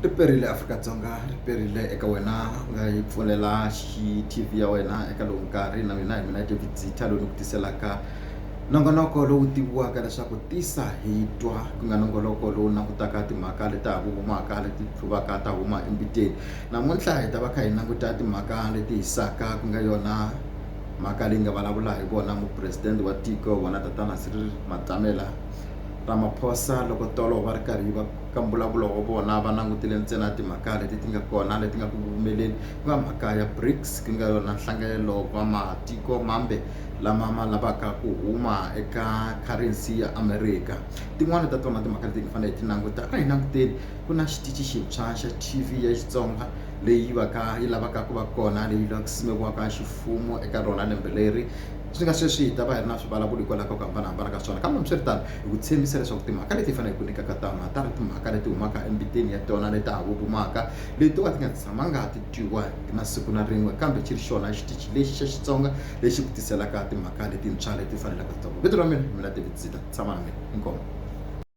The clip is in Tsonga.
Ri perile Afrika-Dzonga ri perile eka wena u nga yi pfulela xi T_V ya wena eka lowu nkarhi na mina hi mina David Zitha loyi ni ku tiselaka nongonoko lowu tiviwaka leswaku tisa hi twa ku nga nongonoko lowu langutaka timhaka leta ha ku humaka leti tluvaka ta huma embiteni namuntlha hi ta va kha hi languta timhaka leti hisaka ku nga yona mhaka leyi nga vulavula hi vona mupresidente wa tiko vona tatana Cyril Matamela Ramaphosa loko tolo va ri karhi va ka mbulavulo wa vona va langutile ntsena timhaka leti ti nga kona leti nga ku humeleni ku nga mhaka ya BRICS ku nga yona nhlanganelo wa matiko mambe lama ma lavaka ku huma eka currency ya America tin'wani ta tona timhaka leti hi fanele hi ti languta a hi languteni ku na xitichi xintshwa xa T_V ya Xitsonga leyi va ka yi lavaka ku va kona leyi lava ku simekiwaka ximfumo eka rona lembe leri swi nga sweswi hi ta va hi ri na swivulavuli hikwalaho ka ku hambanahambana ka swona kambe hambiswiritano hi ku tshembisa leswaku timhaka leti hi faneleke ku nyikaka tona ta ri timhaka leti humaka embiteni ya tona leti ha ku humaka leti to ka ti nga tshamanga ti twiwa na siku na rin'we kambe xi ri xona xitichi lexi xa Xitsonga lexi ku tiselaka timhaka letintshwa leti fanelaka vito ra mina mina David Zita tshama na mina inkomu.